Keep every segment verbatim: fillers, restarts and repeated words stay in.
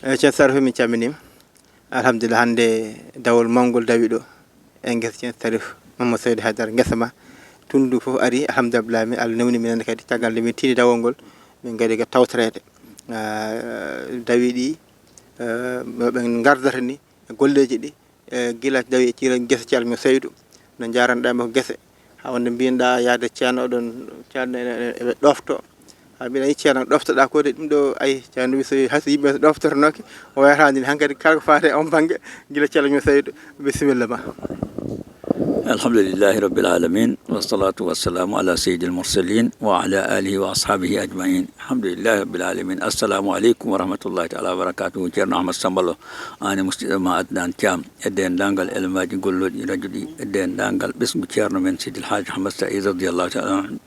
Eyi, Ceerno Sarif, min calminiima. Alhamdulillah, hannde dawol mawngol dawi ɗo e ngesa Ceerno Sarif Mamadou Saydou Haydara, ngesa ma. Tunndu fof ari, alhamdulillah, min Allah newni minen kadi, caggal nde min tiini dawol ngol, min ngari ga tawtoreede. Ah, dawi ɗi, eh, no ɓe ngardata ni, e golleeji ɗi, eh, gila dawi e Thiel, ngesa Ceerno Mamadou Saydou, no njaaranɗaa mo ko gese, haa wonde mbiyanɗaa yaade Ceerno oɗon, Ceerno ene, ene, eɓe ɗofto. Haa mbiɗa yi Ceerno ɗoftoɗaa ko de ɗum ɗo, ay, Ceerno wi so, hay so yimɓe ɗoftotonooke, o wayata ni hankadi kala ko faati e on bannge, gila Ceerno Mamadou Saydou, bisimilla ma. الحمد لله رب العالمين، والصلاة والسلام على سيد المرسلين وعلى آله وأصحابه أجمعين. الحمد لله رب العالمين. السلام عليكم ورحمة الله تعالى وبركاته. Ceerno Ahmad Samba Lo, aan e musidɗo ma Adnan Thiam, e denndaangal elemaaji gollooɗi rajo ɗi, e denndaangal ɓesngu Ceerno men Sidil Haaji Ahmad Saïd radiyallahu taala anhu,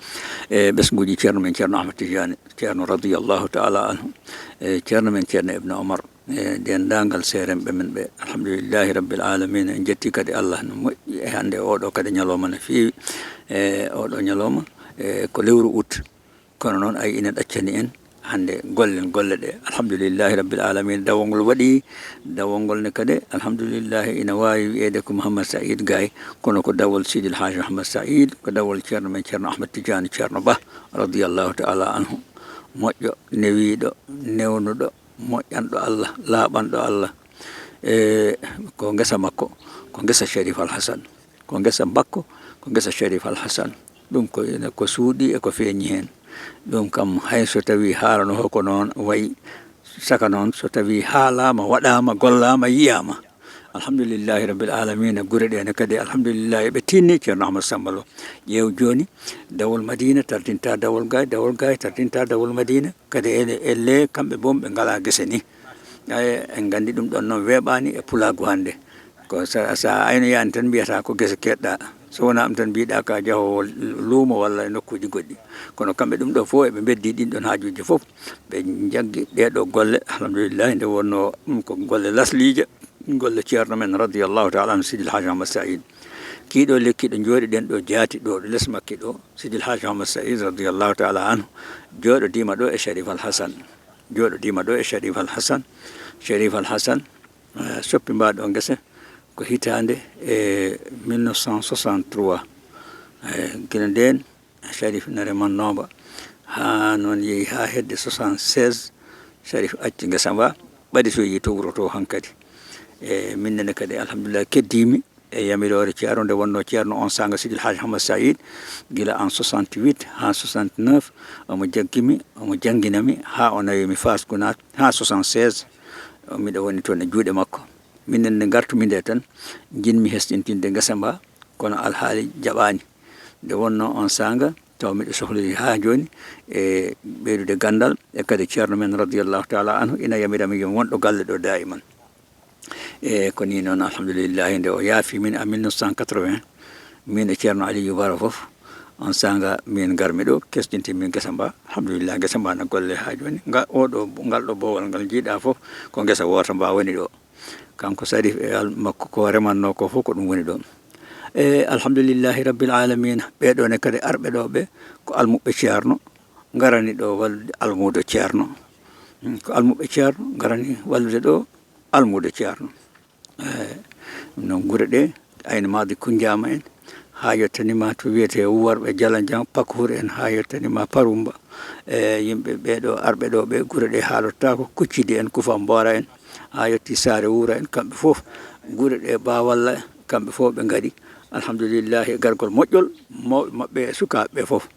e ɓesnguuji Ceerno men Ceerno Ahmad Tijaani Ceerno radiyallahu taala anhu, e Ceerno men Ceerno Ibn Omar, e denndaangal seeremɓe men ɓe. Alhamdulillahi rabbil aalamiin. En njetti kadi Allah no moƴƴi e hannde oɗo kadi ñalawma no feewi. E oɗo ñalawma, e ko lewru ut, kono noon ay ina ɗaccani en hannde gollen golle ɗe. Alhamdulillahi rabbil aalamiin. Dawol ngol waɗi, dawol ngol ne kadi, alhamdulillahi, ina waawi wiyeede ko Mouhammad Saïd Gaye, kono ko dawol Sidil Haaji Ahmad Saïd, ko dawol Ceerno men Ceerno Ahmad Tijaani Ceerno Bah radiyallahu taala anhu. Moƴƴo, newiiɗo, newnuɗo, moƴƴanɗo Allah, laaɓanɗo Allah. E ko ngesa makko, ko ngesa Sharif Al Hassan, ko ngesa makko, ko ngesa Sharif Al Hassan. Ɗum ko ina ko suuɗi e ko feeñi heen. Ɗum kam, hay so tawii haala no hoko noon wayi, saka noon so tawii haalaama, waɗaama, gollaama, yiyaama. Alhamdulillahi rabbil aalamiina. Gure ɗe ne kadi, alhamdulillahi, ɓe tinni Ceerno Ahmad Samba Lo. Ƴeew jooni, dawol Madiina tardinta dawol Gaay, dawol Gaay tardinta dawol Madiina. Kadi ene elle kamɓe boom ɓe ngalaa gese ni. Ay, en nganndi ɗum ɗon noon weeɓaani e pulaagu hannde. Ko sa, sa aynoyaani tan mbiyata ko gese keedɗa. So wonaa ɗum tan mbiɗa ka jahoowo luumo walla e nokkuuji goɗɗi. Kono kamɓe ɗum ɗo fof eɓe mbeddi ɗin ɗon haajuuji fof. Ɓe njaggi ɗee ɗo golle, alhamdulillahi, nde wonnoo ɗum ko golle lasliije, golle Ceerno men radiyallahu taala anhu Sidil Haaji Ahmad Saïd. Kii ɗo lekki ɗo njooɗi ɗen ɗo jaati ɗo, ɗo les makki ɗo, Sidil Haaji Ahmad Saïd radiyallahu taala anhu jooɗodiima ɗo e Sharif Al Hassan. Jooɗodiima ɗo e Sharif Al Hassan. Sharif Al Hassan, eh, soppi mbaa ɗo ngese ko hitaande e mille neuf cent soixante-trois. Eh, gila ndeen, Sharif ne remannooba haa noon yehi haa hedde soixante-seize, Sharif acci ngesa mba, ɓadi so yehi towroto hankadi. E min nene kadi, alhamdulillah, keddiimi e yamiroore Ceerno, nde wonnoo Ceerno on saanga Sidil Haaji Ahmad Saïd, gila en soixante-huit haa soixante-neuf, omo jaggimi, omo jannginami haa o nawimi Faas Gunaas haa soixante-seize, miɗo woni toon e juuɗe makko. Minen nde ngartumi nde tan, njiɗmi hesɗintinde ngesa mba, kono alhaali jaɓaani. Nde wonnoo on saanga, taw miɗo sohliri haa jooni e ɓeydude ganndal, e kadi Ceerno men radiyallahu taala anhu ina yamirami yo mi won ɗo galle ɗo daa'iman. E ko nii noon, alhamdulillahi, nde o yaafi min en mille neuf cent quatre-vingts, min e Ceerno Aliyu Baro fof, on saanga min ngarmi ɗo, kesɗintinmi ngesa mba. Alhamdulillah, ngesa mba na golle haa jooni. Nga, oɗo, ngal ɗo boowal ngal njiiɗa fof, ko ngesa woota mba woni ɗo. Kanko Sarif e al-, makko ko remannoo ko fof ko ɗum woni ɗo. E alhamdulillahi rabbil aalamiina, ɓee ɗoo ne kadi arɓe ɗo ɓe ko almuɓɓe Ceerno, ngarani ɗo wallude almuudo Ceerno. Hmm, ko almuɓɓe Ceerno ngarani wallude ɗo almuudo Ceerno. Eh, ɗum noon gure ɗe, Ayni Mahdi Kunnjaama en, haa yottani ma to wiyetee Wuwarɓe Jalanjan, Pakuur en, haa yottani ma Parumba. E yimɓe ɓee ɗo, arɓe ɗo ɓe, gure ɗe haalotaako, Kuccidi en, Kufa Mboora en, haa yotti Saare Wuura en, kamɓe fof, gure ɗe Bawalla, kamɓe fof ɓe ngari, alhamdulillahi, e gargol moƴƴol, mawɓe maɓɓe e sukaaɓe ɓe fof.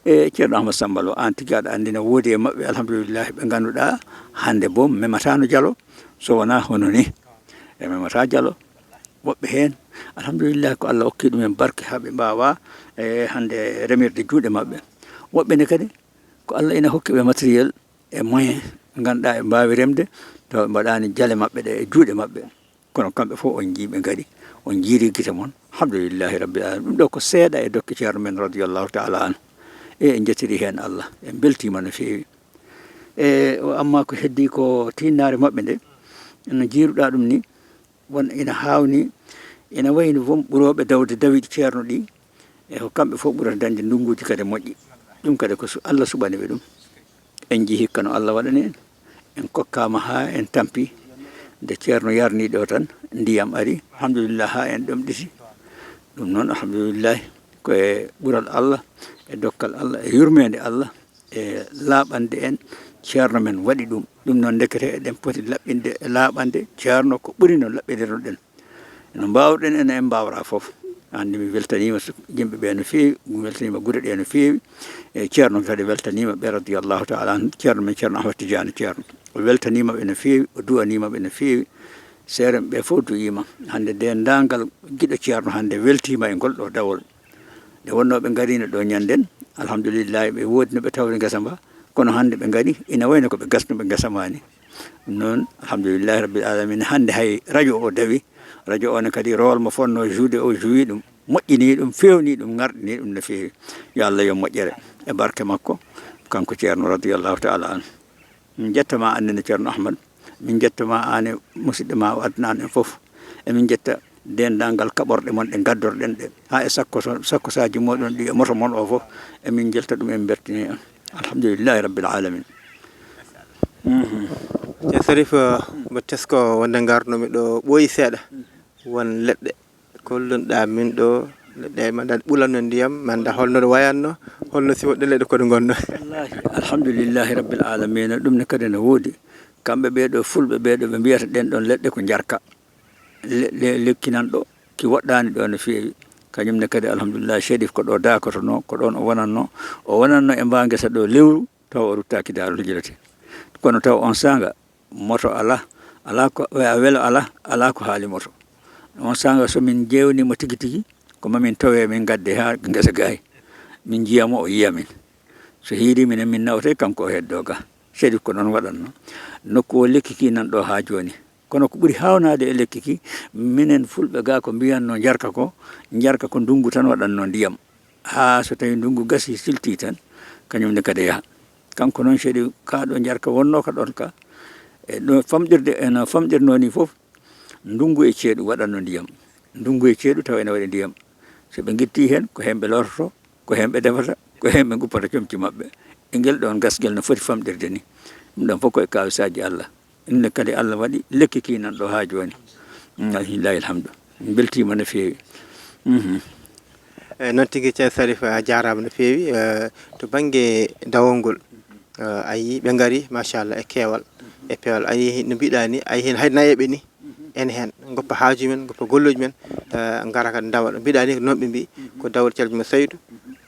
E Ceerno Ahmad Samba Lo, aan tigi aɗa anndi ne woodi e maɓɓe, alhamdulillahi, ɓe ngannduɗaa hannde boom memataano jalo, so wonaa hono ni. Ɓe memataa jalo. Woɓɓe heen, alhamdulillahi, ko Allah okki ɗumen barke haa ɓe mbaawa, e, hannde remirde juuɗe maɓɓe. Woɓɓe ne kadi, ko Allah ina hokki ɓe matériel e moyen, ngannduɗaa ɓe mbaawi remde, tawa ɓe mbaɗaani jale maɓɓe ɗe e juuɗe maɓɓe. Kono kamɓe fof on njii ɓe ngari, on njiiri gite mon. Alhamdulillahi rabbil alamin. Ɗum ɗo ko seeɗa e dokke Ceerno men radiyallahu taala anhu. E en njettiri heen Allah, en mbeltiima no feewi. E o, amma ko heddii ko tiinnaare maɓɓe nde, no njiiruɗaa ɗum ni, won ina haawni, ina wayni won ɓurooɓe dawde dawiiɗi Ceerno ɗi, e ko kamɓe fof ɓurata dañde ndunnguuji kadi moƴƴi. Ɗum kadi ko su-, Allah suɓani ɓe ɗum. En njii hikka no Allah waɗani en. en kokkaama haa en tampi. Nde Ceerno yarni ɗo tan, ndiyam ari, alhamdulillah, haa en ɗomɗiti. Ɗum noon, alhamdulillahi, ko e ɓural Allah, e dokkal Allah, e yurmeende Allah, e laaɓande en, Ceerno men waɗi ɗum. Ɗum noon, ndekete eɗen poti laɓɓinde e laaɓande Ceerno ko ɓuri no laɓɓinirnoɗen. No mbaawɗen en, en mbaawraa fof. Hannde mi weltaniima yimɓe ɓe no feewi, mi weltaniima gure ɗe no feewi. E Ceerno kadi weltaniima ɓe, radiyallahu taala anhu. Ceerno men, Ceerno Ahmad Tidiane Ceerno. O weltaniima ɓe no feewi, o duwaniima ɓe no feewi. Seerenɓe ɓe fof duwiima. Hannde denndaangal giɗo Ceerno hannde weltiima e ngol ɗo dawol. Nde wonnoo ɓe ngariino ɗo ñannden, alhamdulillahi, ɓe woodi no ɓe tawri ngesa mba, kono hannde ɓe ngari, ina wayno ko ɓe gasnuɓe ngesa mba ni. Ɗum noon, alhamdulillahi rabbil alamina, hannde hay radio o dawi, radio o ne kadi rôle mo fotnoo jouer o joui ɗum, moƴƴini ɗum, feewni ɗum, ŋarɗini ɗum no feewi. Yo Allah yo moƴƴere e barke makko, kanko Ceerno radiyallahu taala anhu. Min njettama annene Ceerno Ahmad, min njettama aane musidɗo ma o Adnaan en fof. Emin njetta denndaangal kaɓorɗe mon ɗe ngaddorɗen ɗe, haa e sakko so-, sakkosaaji mooɗon ɗi e moto mon o fof. Emin njelta ɗum, en mbertini on. Alhamdulillahi rabbil alamin. Mhm. Ceerno Sarif, mbo tesko wonde ngarnomi ɗo ɓooyi seeɗa, won leɗɗe kollunɗa min ɗo, leɗɗe ma nda ɓulanno ndiyam, ma nda holno ɗe wayanno, holno siwoɗɗe leɗɗe koɗe ngonno? Wallahi, alhamdulillahi rabbil alamina, ɗum ne kadi ne woodi. Kamɓe ɓee ɗo fulɓe ɓee ɗo ɓe mbiyata ɗen ɗon leɗɗe ko njarka. Le-, le-, lekki nan ɗo, ki woɗɗaani ɗo no feewi. Kañum ne kadi, alhamdulillah, Chérif ko ɗo daakotonoo, ko ɗoon o wonannoo. O wonannoo e mbaa ngesa ɗo lewru, taw o ruttaaki Daarul Hijrati. Kono taw on saanga, moto alaa, alaa ko, welo alaa, alaa ko haali moto. On saanga so min njeewniima tigi tigi, ko ma min towee, min ngadde haa ngesa gaay. Min njiya mo, o yiya min. So hiirii minen, min nawtay, kanko o heddoo ga. Chérif ko noon waɗatnoo. Nokku o lekki ki nan ɗo haa jooni. Kono ko ɓuri haawnaade e lekki ki, minen fulɓe ga ko mbiyatnoo njarka ko, njarka ko ndunngu tan waɗatnoo ndiyam. Haa so tawii ndunngu gasii, siltii tan, kañum ne kadi yaha. Kanko noon, Chérif, kaa ɗo njarka wonnoo ka ɗoon ka, e ɗo famɗirde, e no famɗirnoo nii fof, ndunngu e ceeɗu waɗatnoo ndiyam. Ndunngu e ceeɗu tawa ene waɗi ndiyam. So ɓe ngitti heen, ko heen ɓe lortoto, ko heen ɓe defata, ko heen ɓe nguppata comci maɓɓe. E ngel ɗoon gasgel no foti famɗirde ni. Ɗum ɗoon fof ko e kawisaaji Allah. Ɗum ne kadi Allah waɗi lekki ki nan ɗo haa jooni. Mm, alhamdulillahi alhamdu. Min mbeltiima no feewi. Mhm. E, noon tigi, Ceerno Sarif, a jaaraama no feewi. E, to bannge dawol ngol, e, a yii ɓe ngari, machallah, e keewal, e peewal. A yii no mbiɗa ni, a yii heen hay nayeeɓe ni, en heen, ngoppa haaju men, ngoppa golluuji men, e, ngara kadi ndawa. Mbiɗa ni ko noon ɓe mbiyi, ko dawol Ceerno Saydu,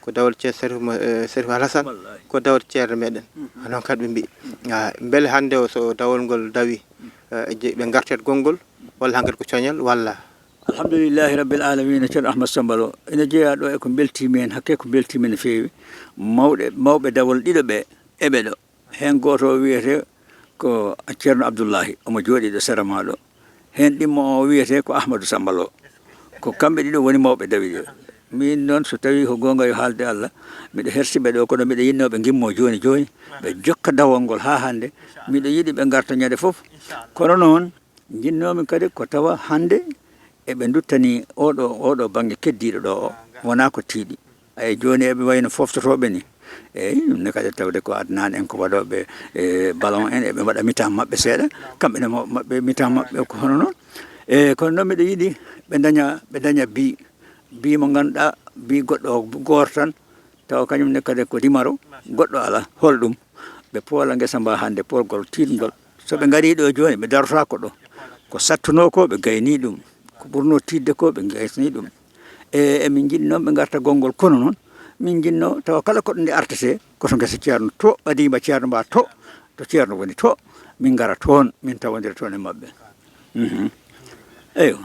ko dawol Ceerno Sarif mo, e, Sarif Alhasan, ko dawol ceerno meɗen. Ko noon kadi ɓe mbiyi. A, mbele hannde o so dawol ngol dawi, e, je-, ɓe ngartet gonngol, walla hankadi ko coñal, walla? Alhamdulillahi rabbil alamina, Ceerno Ahmad Samba Lo, ina jeyaa ɗo e ko mbeltiimi heen, hakke ko mbeltiimi no feewi. Mawɗe, mawɓe dawol ɗiɗo ɓe, eɓe ɗo. Heen gooto o wiyetee ko Ceerno Abdullahi, omo jooɗii ɗo sera maa ɗo. Heen ɗimmo o wiyetee ko Ahmadu Samba Lo. Ko kamɓe ɗiɗo woni mawɓe dawi ɗo. Miin noon, so tawii ko goonga yo haalde Allah, miɗo hersi ɓe ɗo, kono miɗo yiɗnoo ɓe ngimmoo jooni jooni, ɓe jokka dawol ngol haa hannde. Miɗo yiɗi ɓe ngarta ñande fof. Kono noon, njinnoomi kadi ko tawa hannde eɓe nduttani oɗo, oɗo bannge keddiiɗo ɗo o, wonaa ko tiiɗi. Eyi, jooni eɓe wayno foftotooɓe ni. Eyi, ɗum ne kadi tawde ko Adnaan en, ko waɗooɓe, e, ballon en, eɓe mbaɗa mitan maɓɓe seeɗa. Kamɓe ne mo-, maɓɓe, mitan maɓɓe ko hono noon. E, kono noon miɗo yiɗi ɓe daña, ɓe daña bi, bi mo ngannduɗaa, bi goɗɗo o gooto tan, tawa kañum ne kadi ko dimaro, goɗɗo alaa. Hol ɗum? Ɓe poola ngesa mba hannde, poolgol tiiɗngol. So ɓe ngarii ɗo jooni, ɓe darotaako ɗo. Ko sattunoo ko, ɓe gaynii ɗum. Ko ɓurnoo tiiɗde ko, ɓe gaynii ɗum. E, emin njiɗi noon ɓe ngarta gonngol, kono noon, min njiɗnoo tawa kala ko ɗo nde artetee, ko to ngesa Ceerno to, ɓadiima Ceerno mba to, to Ceerno woni to, min ngara toon, min tawondira toon e maɓɓe. Mhm. Eywa.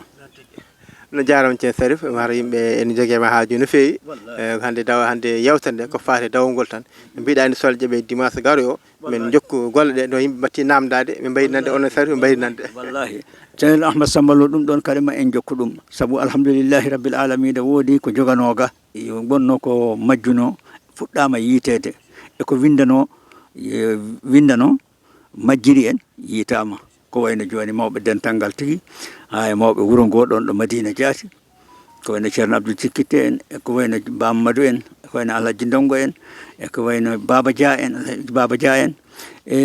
No jaaraama, Ceerno Sarif, mata yimɓe ene njogii ma haaju no feewi. Wallahi. Eh, hannde dawa, hannde yewtere nde ko faati e dawol ngol tan. Mbiɗa ni so Allah jaɓii dimanche garowo o, min njokku golle ɗe, no yimɓe mbatti naamndaade, ɓe mbayi nande, onon Sarif, ɓe mbayi nande. Wallahi. Ceerno Ahmad Samba Lo, ɗum ɗoon kadi ma en njokku ɗum. Sabu alhamdulillahi rabbil alamina, woodi ko joganoo ga. Yo wonno ko majjunoo, fuɗɗaama yiiteede. E ko winndanoo, e winndanoo, majjiri en, yiitaama. Ko wayno jooni mawɓe dental ngal tigi, haa e mawɓe wuro ngoo ɗoon ɗo Madina Jaati. Ko wayno Ceerno Abdul Cikkitte en, e ko wayno Ba Mamadou en, e ko wayno Alhaji Ndonngo en, e ko wayno Baaba Dia en, Alhaji Baaba Dia en, e,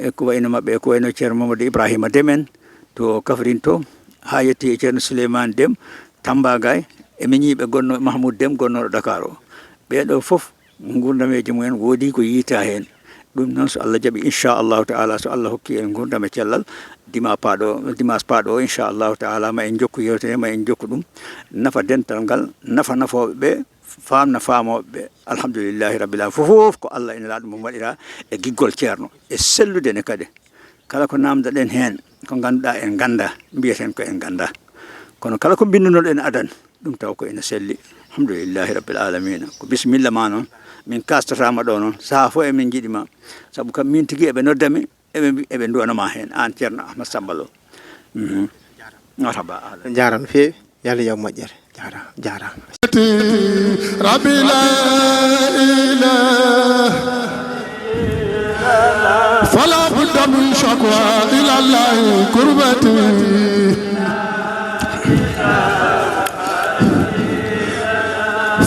e ko wayno maɓɓe, e ko wayno Ceerno Mamadou Ibrahima Dem en to Kafrin to, haa yetti e Ceerno Souleymane Dem, Tamba Gaye, e miñiiɓe gonno Mahmoud Dem gonnooɗo Dakar o. Ɓee ɗoo fof, nguurdameeji mumen woodi ko yiytaa heen. Ɗum noon, so Allah jaɓi, inchallahu taala, so Allah hokki en nguurndam e cellal, dima paaɗo, dimanche paaɗo o, inchallahu taala, ma en njokku yewtere, ma en njokku ɗum, nafa dental ngal, nafa nafooɓe ɓe, faamna faamooɓe ɓe. Alhamdulillahi rabbil alamin. Fof ko Allah ina laaɗo mum waɗira e giggol Ceerno, e sellude ne kadi. Kala ko naamndoɗen heen, ko ngannduɗaa en nganndaa, mbiyeten ko en nganndaa. Kono kala ko mbinndunoɗen adan, ɗum taw ko ina selli. Alhamdulillahi rabbil alamina. Ko bisimilla ma noon, min kastotaama ɗo noon, sahaa fof emin njiɗi ma. Sabu kam min tigi eɓe noddami, eɓe mbi-, eɓe nduwanama heen, aan Ceerno Ahmad Samba Lo. Mhm. Marhaba, ahlan. Jaaraama no feewi. Yalla yo moƴƴere. Jaaraama, jaaraama. ربي لا إله فلا بد من شكوى إلى الله كربتي.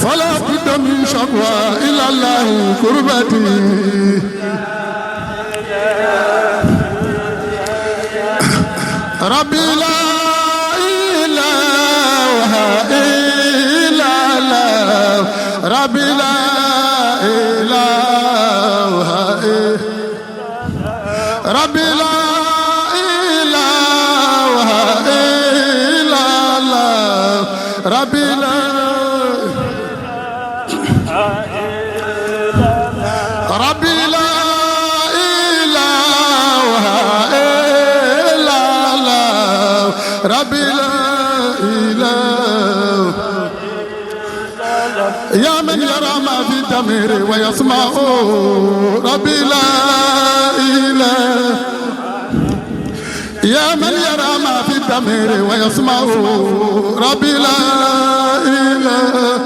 فلا بد من شكوى إلى الله كربتي. ربي لا إله إلا الله. ربي لا إله إلا، ربي لا إله إلا الله. ربي لا ربي لا إله إلا الله. ربي لا إله. يا من يرى ما في الضمير ويسمع. ربي لا إله. يا من يرى ما في الضمير ويسمع. ربي لا إله.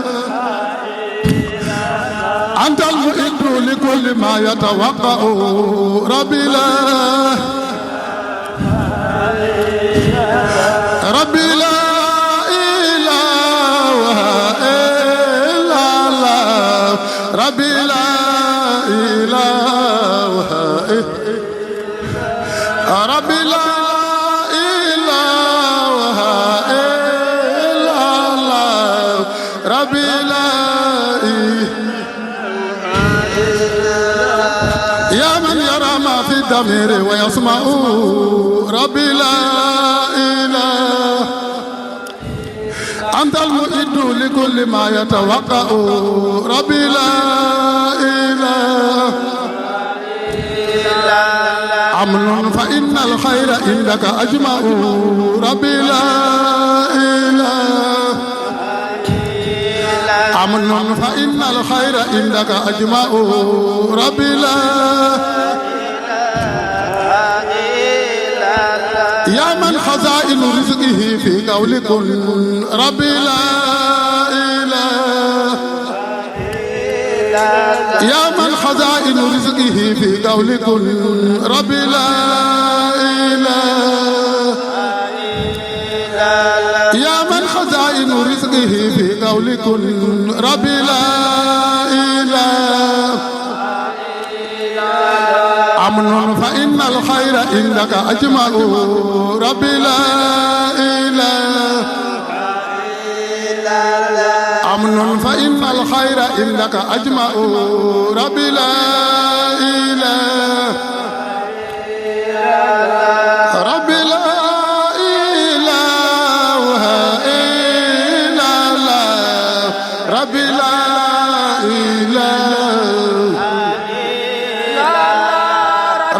أنت المعد لكل ما يتوقع. ربي لا، ربي لا إله إلا الله. ربي لا إله إلا، ربي لا إله إلا الله. ربي لا إله. يا من يرى ما في الضمير ويسمع. ربي لا إله. أنت المعد لكل ما يتوقع. ربي لا إله. أمن فإن الخير عندك أجمع. ربي لا إله. أمن فإن الخير عندك أجمع. ربي لا. يا من خزائن رزقه في قول كن. ربي لا إله. يا من خزائن رزقه في قول كن. ربي لا إله. يا من خزائن رزقه في قول كن. ربي لا إله. أمن فإن الخير عندك أجمع. ربي لا إله. أمن فإن الخير عندك أجمع. ربي لا إله. ربي لا إله إلا الله. ربي لا إله.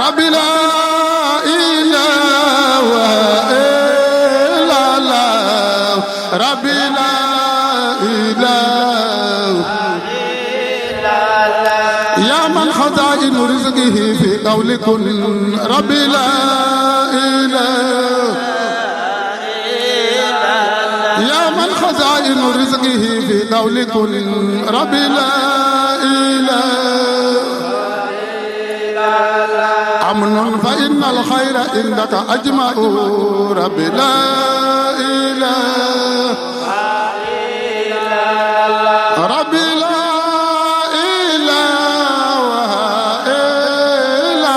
ربي لا إله إلا الله. ربي لا إله. يا من خزائن رزقه في قول كن. ربي لا إله. يا من خزائن رزقه في قول كن. ربي لا إله. أمن فإن الخير عندك أجمع. ربي لا إله. ربي لا إله إلا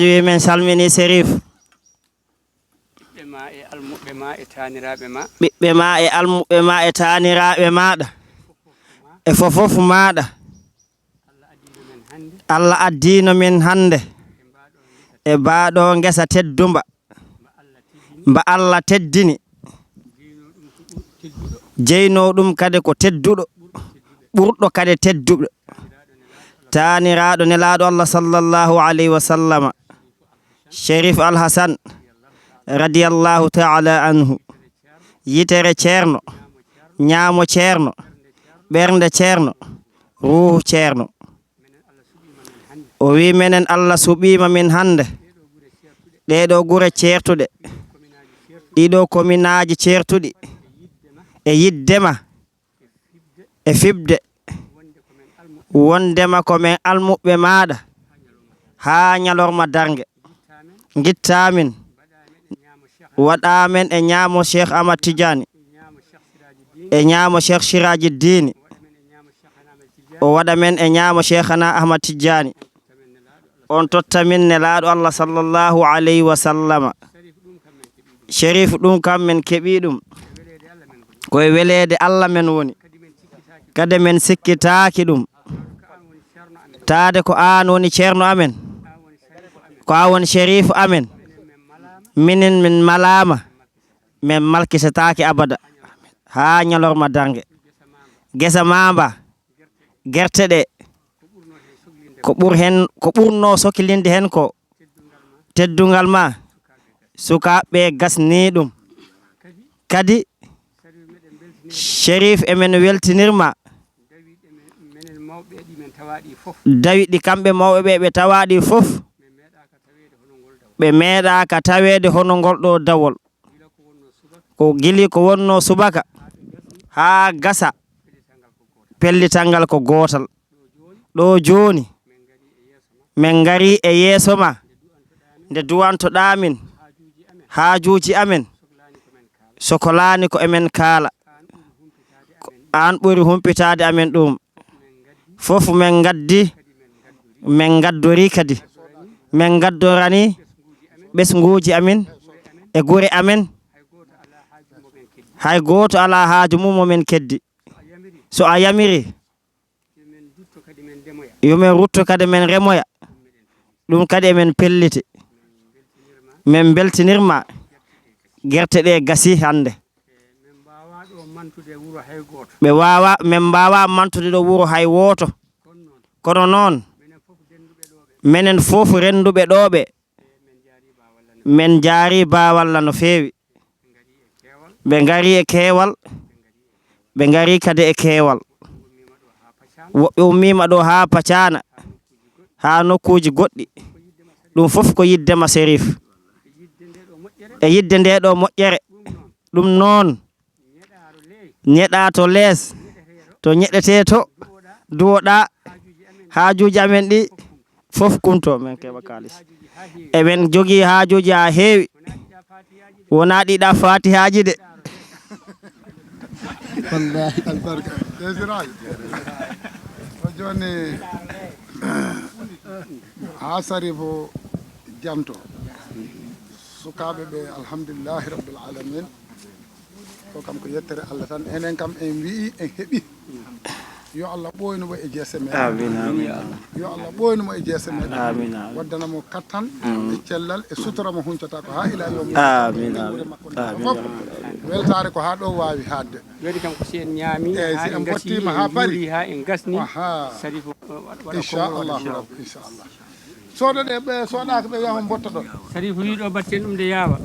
Wi men salmini Serif. Ɓiɓɓe ma e almuɓɓe ma e taaniraaɓe ma. Ɓiɓɓe ma e almuɓɓe ma e taaniraaɓe maaɗa. E fofof maaɗa. Allah addiino men hannde e baaɗo ngesa teddumba. Mba Allah teddini. Jeynoo ɗum kadi ko tedduɗo. Ɓurɗo kadi tedduɓe. Taaniraaɗo Nelaaɗo Allah sallallahu alayhi wa sallama. Sherif Al Hasan radiyallahu ta'ala anhu. Yitere ceerno, ñaamo ceerno, ɓernde ceerno, ruuhu ceerno. O wi menen Allah suɓiima min hannde. Ɗee ɗoo gure ceertuɗe, ɗii ɗoo kominaaji ceertuɗi, e yiɗde ma, e fiɓde, wondema ko men almuɓɓe maaɗa haa ñalorma darnge. Ngittaa min, waɗaa men e ñaamo Cheikh Ahmad Tidiane, e ñaamo Cheikh Siraji Dini, o waɗa men e ñaamo Cheikhana Ahmad Tidiane. On totta min Nelaaɗo Allah sallallahu alayhi wa sallama. Sherif, ɗum kam men keɓii ɗum. Ko e weleede Allah men woni. Kadi men sikkitaaki ɗum. Taade ko aan woni ceerno amen. Ko aan woni Sherif amen. Minen min malaama. Men malkisetaake abada. Haa ñalorma darnge. Gesa maa mba. Gerte ɗe. Ko ɓur hen, ko ɓurnoo sokilinde hen ko teddungal ma. Sukaaɓe gasnii ɗum. Kadi, Sherif, emen weltinirma. Dawi ɗi kamɓe mawɓe ɓe ɓe tawaaɗi fof. Ɓe meeɗaaka taweede hono ngol ɗoo dawol. Ko gili ko wonnoo subaka haa gasa, pellital ngal ko gootal. Ɗoo jooni, men ngarii e yeeso ma, nde duwantoɗaa min haajuuji amen, sokolaani ko emen kaala. Ko aan ɓuri humpitaade amen ɗum. Fof men ngaddi, men ngaddorii kadi. Men ngaddoranii ɓesnguuji amen e gure amen. Hay gooto alaa haaju mum mo men keddi. So a yamiri, yo men rutto kadi men remoya. Ɗum kadi emen pelliti. Men mbeltinirma. Gerte ɗe gasi hannde. Ɓe waawa, men mbaawa mantude ɗo wuro hay wooto. Kono noon, menen fof rennduɓe ɗo ɓe, men njaari baawalla no feewi. Ɓe ngari e keewal, ɓe ngari kadi e keewal. Woɓɓe ummiima ɗo haa Pacaana, haa nokkuuji goɗɗi. Ɗum fof ko yiɗde ma Serif. E yiɗde nde ɗo moƴƴere. Ɗum noon, ñeɗa to lees, to ñeɗetee to, duwoɗa, haajuuji amen ɗi fof kumto, men keɓa kaalis. Emen jogii haajuuji haa heewi. Wonaa ɗiɗa faatihaaji de. Wallahi. Albarka. Seydi Siraj. O jooni, haa Sarifu janto. Sukaaɓe ɓe, alhamdulillahi rabbil alamin. Ko kam ko yettere Allah tan. Enen kam en wi'i, en heɓi. Yo Allah ɓooynu mo e jeese meɗen. Amin, amin. Yo Allah ɓooynu mo e jeese meɗen. Amin, amin. Waddana mo kattan, e cellal, e sutura mo huncata ko haa ila yawmi. Amin, amin. Amin, ya rabbal alamin. Weltaare ko haa ɗo waawi haadde. Joni kam ko si en ñaami, eeyi, haa si en en mbotti, ngasii, haa en paari, njuuri, haa en ngasni. Aha. Sarifu, uh, waɗa, waɗa konngol, inchallahu rabbi, inchallah. Sooda ɗe, ɓe soodaaka, ɓe yaha mbotta ɗo. Sarifu wi ɗo mbaɗten ɗum nde yaawa.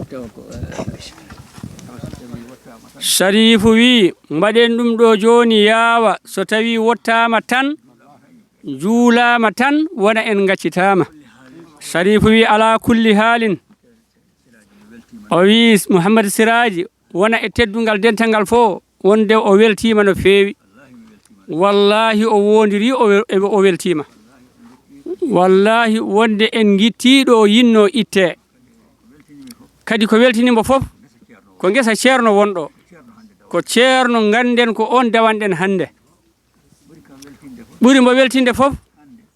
Sarifu wi mbaɗen ɗum ɗo jooni yaawa, so tawi wottaama tan, juulaama tan, wona en ngaccitaama. Sarifu wi alaa kulli haalin. O wi Muhammad Siraaji wona e teddungal dental ngal fof, wonde o weltiima no feewi. Wallaahi o woondirii, o wel-, o weltiima. Wallaahi wonde en ngittii ɗo yinnoo ittee. Kadi ko weltini mbo fof, ko ngesa ceerno wonɗo. Ko ceerno ngannden ko oon dawanɗen hannde. Ɓuri mbo weltinde fof,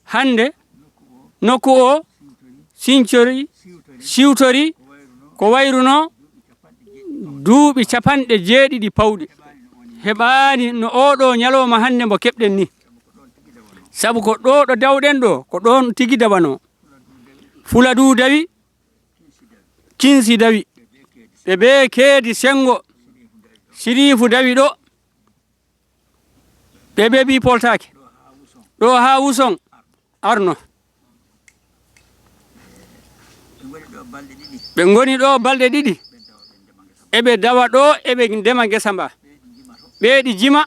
hannde nokku o sincori, siwtori ko wayrunoo duuɓi capanɗe jeeɗiɗi pawɗi. Heɓaani no ooɗoo ñalawma hannde mbo keɓɗen ni. Sabu ko ɗo ɗo dawɗen ɗo, ko ɗoon tigi dawanoo. Fula du dawi, Kinsi dawi. Ɓe bee keedi senngo. Siriifu dawi ɗo. Ɓe bee mbii poltaake. Ɗo haa wuson arno. Ɓe ngoni ɗo balɗe ɗiɗi. Eɓe dawa ɗo, eɓe ndema ngesa mba. Ɓeeɗi jima,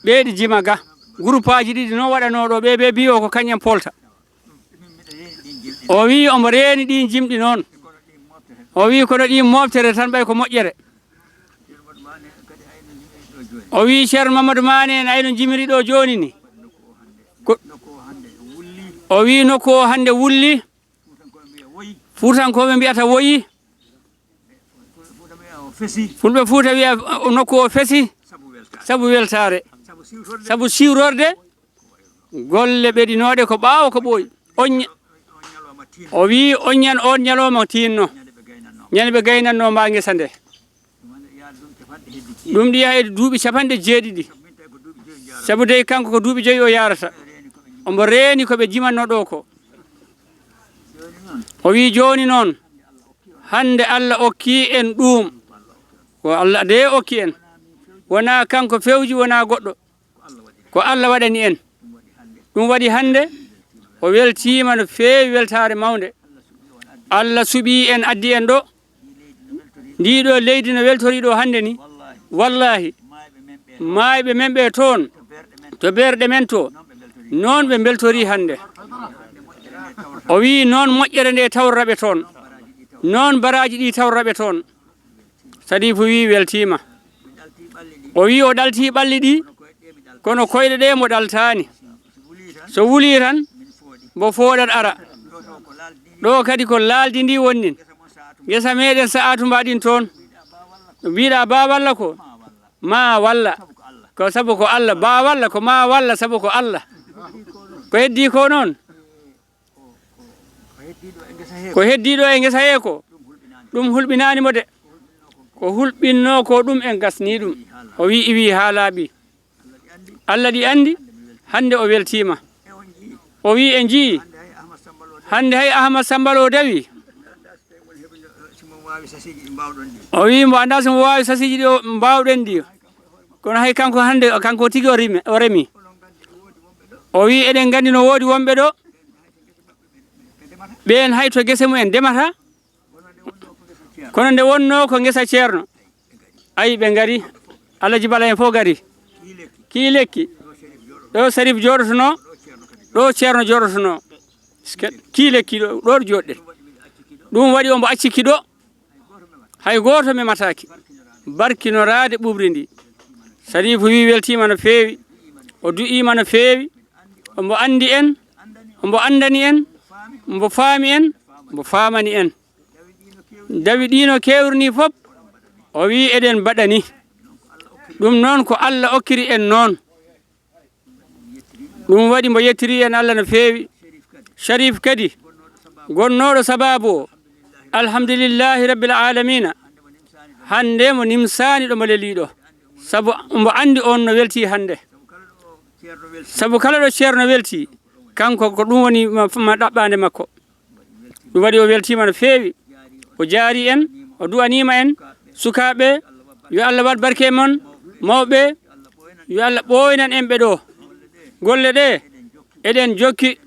ɓeeɗi jima ga. Guruppaaji ɗiɗi noon waɗanoo ɗo, ɓe bee mbii o ko kañum en polta. O wii omo reeni ɗiin jimɗi noon. O wii kono ɗiin moftere tan ɓay ko moƴƴere. O wii Ceerno Mamadou Maane en ayno jimiri ɗo jooni ni. Ko, o wii nokku o hannde wulli. Fuutankooɓe mbiyata woyi. Fulɓe Fuuta wiya o nokku o fesi. Sabu weltaare. Sabu siwtorde. Golle ɓeɗinooɗe ko ɓaawo ko ɓooyi. On ña-, o wii on ñan on ñalawma tiinno. Ñande ɓe gaynannoo mba ngesa nde. Ɗum ɗi yaha e duuɓi capanɗe jeeɗiɗi. Sabu dey kanko ko duuɓi joyi o yaarata. Omo reeni ko ɓe jimannoo ɗo ko. O wii jooni noon, hannde Allah okki en ɗuum. Ko Allah de okki en. Wonaa kanko fewji, wonaa goɗɗo. Ko Allah waɗani en. Ɗum waɗi hannde o weltiima no feewi weltaare mawnde. Allah suɓii en, addi en ɗo. Ndii ɗo leydi no weltori ɗo hannde ni. Wallaahi, maayɓe men ɓe toon, to berɗe men to, noon ɓe mbeltori hannde. O wii noon moƴƴere nde tawrata ɓe toon. Noon baraaji ɗi tawrata ɓe toon. Sariifu wii weltiima. O wii o ɗaltii ɓalli ɗi, kono koyɗe ɗe mo ɗaltaani. So wulii tan, mbo fooɗat ara. Ɗo kadi ko laaldi ndi wonnin. Ngesa meɗen sa'aatu mbaɗin toon. Mbiɗa ba walla ko ma walla. Ko sabu ko Allah. Ba walla ko ma walla sabu ko Allah. Ko heddii ko noon. Ko heddii ɗo e ngesa hee ko, ɗum hulɓinaani mo de. Ko hulɓinnoo ko ɗum en gasnii ɗum. O wii, iwii haa laaɓi. Allah ɗi anndi, hannde o weltiima. O wii, en njii, hannde hay Ahmad Sambal o dawi. O wii, mbo anndaa so mbo waawi sasiiji ɗi o mbaawɗen ɗi. Kono hay kanko hannde, kanko tigi o rime-, o remi. O wii, eɗen nganndi no woodi wonɓe ɗo. Ɓeen hay to gese mumen ndemata. Kono nde wonnoo ko ngesa ceerno. Ayi, ɓe ngari. Alaji Bala en fof ngari. Kii lekki. Ɗo Sarif jooɗotonoo, ɗo ceerno jooɗotonoo. Kii lekki ɗo, ɗo jooɗɗen. Ɗum waɗi ombo acci ki ɗo. Hay gooto memataake. Barkinoraade ɓuuɓri ndi. Sariifu wii weltiima no feewi. O du'iima no feewi. Ombo anndi en. Ombo anndani en. Ombo faami en. Ombo faamani en. Dawi ɗiino keewri ni fof. O wii eɗen mbaɗani. Ɗum noon ko Allah okkiri en noon. Ɗum waɗi mbo yettiri en Allah no feewi. Sharif kadi, gonnooɗo sabaabu o, alhamdulillahi rabbil aalamiina, hannde mo nimsaani ɗo mo lelii ɗo. Sabu mbo anndi on no weltii hannde. Sabu kala ɗo ceerno weltii, kanko ko ɗum woni ma, ma ɗaɓɓaande makko. Ɗum waɗi o weltiima no feewi. O jaari en, o du'aniima en, sukaaɓe, yo Allah waɗ barke e mon, mawɓe, yo Allah ɓooynan en ɓe ɗo. Golle ɗe, eɗen jokki,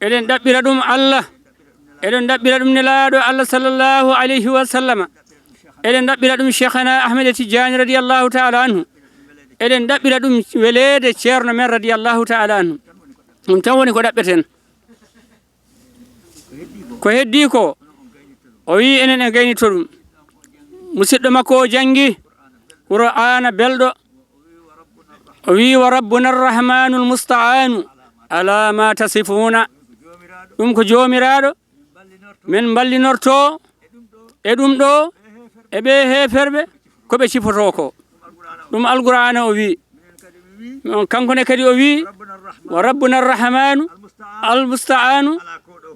eɗen ɗaɓɓira ɗum Allah, eɗen ɗaɓɓira ɗum Nelaaɗo Allah sallallahu alayhi wa sallama, eɗen ɗaɓɓira ɗum Cheikhana Ahmed Tidiane radiyallahu ta'ala anhu, eɗen ɗaɓɓira ɗum weleede ceerno men radiyallahu ta'ala anhu. Ɗum tan woni ko ɗaɓɓeten. Ko heddii ko, o wii enen en gaynito ɗum. Musidɗo makko o janngi Qur'aana belɗo. O wii, "Wa rabbuna arrahmanul musta'aanu ala ma tasifuuna." Ɗum ko Joomiraaɗo men mballinorto e ɗum ɗo, e ɓe heeferɓe ko ɓe cifotoo ko. Ɗum Alqur'aana o wii. Kanko ne kadi o wii, "Wa rabbuna arrahmanu almusta'anu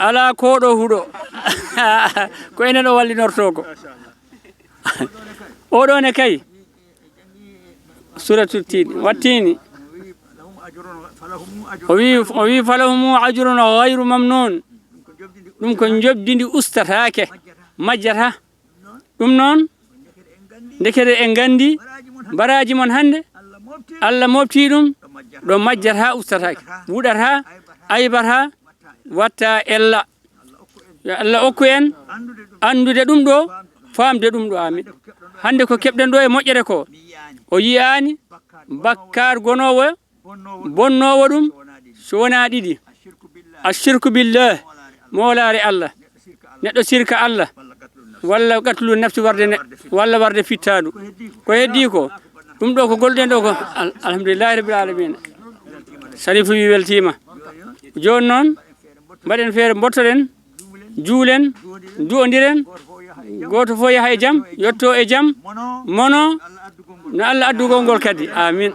Alaa kooɗo huɗo. Ko enen o wallinortoo ko. Oɗo ne kay. Suratul Tin. Wattini. O wi, o wi, "Falahumu ajrun ghayru mamnun." Ɗum ko njoɓdi ndi ustataake, majjata. Ɗum noon, ndekete en nganndi baraaji mon hannde, Allah mofti ɗum ɗo majjata, ustataake, wuɗata, aybata, watta ella. Yo Allah okku en anndude ɗum ɗo, faamde ɗum ɗo. Amin. Hannde ko keɓɗen ɗo e moƴƴere ko, o yiyaani bakkaar gonoowo, bonnoowo ɗum, so wonaa ɗiɗi. Ashirku billah, moolaare Allah. Neɗɗo sirka Allah, walla qatlu nafsi warde ne, walla warde fittaandu. Ko heddii ko, ɗum ɗo ko golɗen ɗo ko, al-, alhamdulillahi rabbil alamina. Sarifu wi weltiima. Jooni noon, mbaɗen feere, mboɗtoɗen, juulen, du'ondiren, gooto fof yaha e jam, yetto e jam, mono no Allah addu konngol kadi. Amin.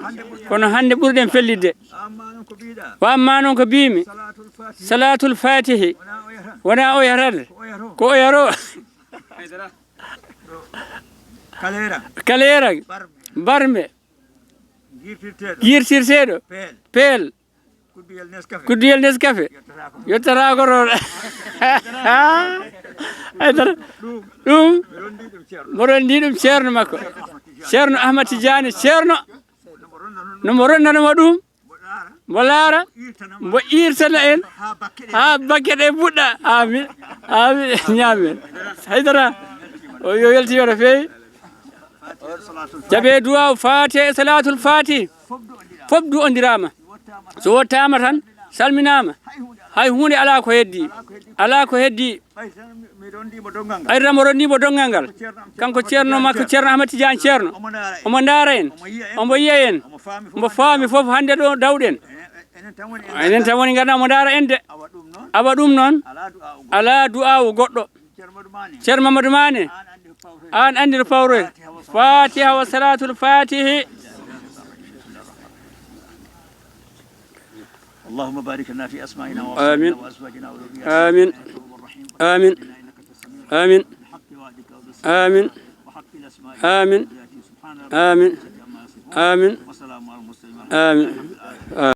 Kono hannde ɓurɗen fellitde. Wa amma noon ko mbiimi, salaatul faatihi, wonaa o yahata, ko o yaroo. Kaleera. Kaleera, barme. Barme, yirtirteeɗo, peel. Peel. Kudduyel Nescafe. Kudduyel Nescafe. Yettata ko toon. Haydara. Ɗum. Ɗum. Mi ronndi ɗum ceerno. Mo ronndi ɗum ceerno makko. Ceerno Ahmad Tidiane, ceerno. No mo ronnanoo ɗum. Mbo laara. Mbo iirtana en. Haa bakke ɗe fuɗɗa. Amin. Amin. Ñaamen. Haydara. O yo weltiima no feewi. Jaɓee duwaaw faati e salaatul faati. Fof du'ondiraama. So wottaama tan, salminaama. Hay huunde alaa ko heddii. Alaa ko heddii. Ɓay tan mo ronndii mo donngal ngal. Kanko ceerno makko, Ceerno Ahmad Tidiane Ceerno. Omo ndaara en. Omo yiya en. Omo faami fof hannde ɗo dawɗen. Enen tan woni nganndaa omo ndaara en de. Awa ɗum noon, alaa du'aawu goɗɗo. Ceerno Mamadou Mané, aan anndi no fawroy. Fatiha wa salaatul faatihi. اللهم بارك لنا في أسمائنا آمين. وأبصارنا وأزواجنا وذرياتنا آمين. إنك رؤوف رحيم. آمين. آمين. بالحق وعدك وبالصدق آمين. وحق الأسماء آمين. وذاته سبحان ربك آمين. رب العزة عما يصفون. آمين. وسلام على المرسلين والحمد آمين. لله رب العالمين.